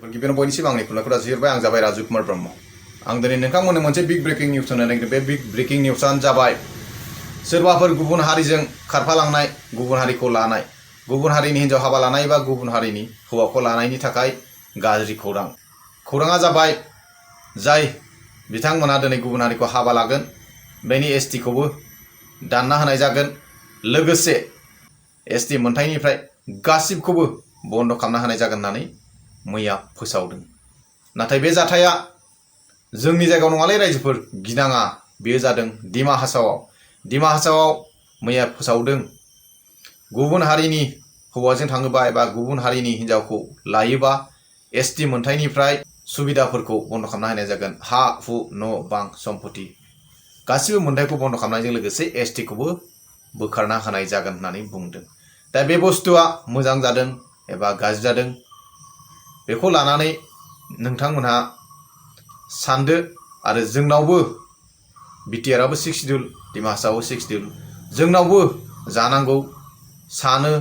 गिबियावनो बयनिसिम आंनि खुलुमनायखौ जासिहरबाय। आं जाबाय राजु कुमार ब्रह्म। आं दिनै नोंथांमोननो मोनसे बिग ब्रेकिं निउस होनो नागिरदों। बे बिग ब्रेकिं निउसआनो जाबाय सोरबाफोर गुबुन हारिजों खारफालांनाय, गुबुन हारिखौ लानाय, गुबुन हारिनि हिन्जाव हाबा लानाय बा गुबुन हारिनि हौवाखौ लानायनि थाखाय गाज्रि खौरां। खौराङा जाबाय जाय बिथांमोना दिनै गुबुन हारिखौ हाबा लागोन बेनि एसटिखौबो दानना होनाय जागोन, लोगोसे एसटि मोनथायनिफ्राय गासिबखौबो बन्द खालामना होनाय जागोन होननानै मैया फोसावदों। नाथाय बे जाथाया जोंनि जायगायाव नङालै रायजोफोर, गिनाङा। बेयो जादों डिमा हासावआव। डिमा हासावआव मैया फोसावदों गुबुन हारिनि हौवाजों थाङोबा एबा गुबुन हारिनि हिन्जावखौ लायोबा एसटि मोनथायनिफ्राय सुबिदाफोरखौ बन्द खालामना होनाय जागोन। हा हु न' बां सम्पति गासिबो मोनथायखौ बन्द खालामनायजों लोगोसे एसटिखौबो बोखारना होनाय जागोन होननानै बुंदों। दा बे बुस्थुआ मोजां जादों एबा गाज्रि जादों बेखौ लानानै नोंथांमोनहा सानदो। आरो जोंनावबो बिटिआरआबो 6 सिडिउल, डिमा हासावआबो 6 सिडिउल, जोंनावबो जानांगौ सानो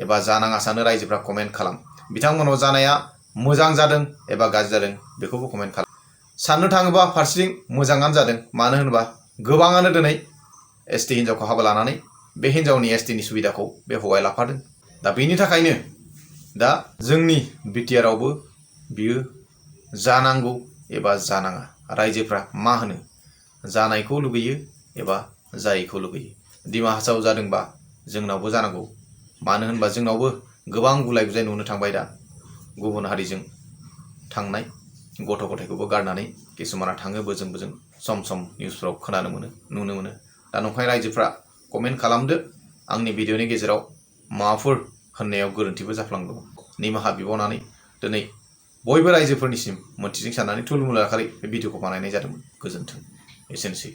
एबा जानाङा सानो रायजोफ्रा कमेन्ट खालाम। बिथांमोनाव जानाया मोजां जादों एबा गाज्रि जादों बेखौबो कमेन्ट खालाम। साननो थाङोबा फारसेथिं मोजाङानो जादों, मानो होनोबा गोबाङानो दिनै एसटि हिन्जावखौ हाबा लानानै बे हिन्जावनि एसटिनि सुबिदाखौ बे हौवाया लाफादों। दा बेनि थाखायनो दा जोंनि बिटिआरआवबो बियो जानांगौ एबा जानाङा। रायजोफ्रा मा होनो, जानायखौ लुगैयो एबा जायैखौ लुगैयो। डिमा हासाव जादोंबा जोंनावबो जानांगौ, मानो होनबा जोंनावबो गोबां गुलाय गुजाय नुनो थांबाय। दा गुबुन हारिजों थांनाय गथ' गथायखौबो गारनानै किसुमाना थाङो बोजों बोजों, सम सम निउसफ्राव खोनानो मोनो, नुनो मोनो। दा नंखाय रायजोफ्रा कमेन्ट खालामदो। आंनि भिडिअनि गेजेराव माबाफोर होननायाव गोरोन्थिबो जाफ्लांदों निमाहा बिबावनानै दिनै बयबो रायजोफोरनिसिम मोनथिजों साननानै थुलमुल आखारै बे भिडिअखौ बानायनाय जादोंमोन। गोजोन्थों। एसेनोसै।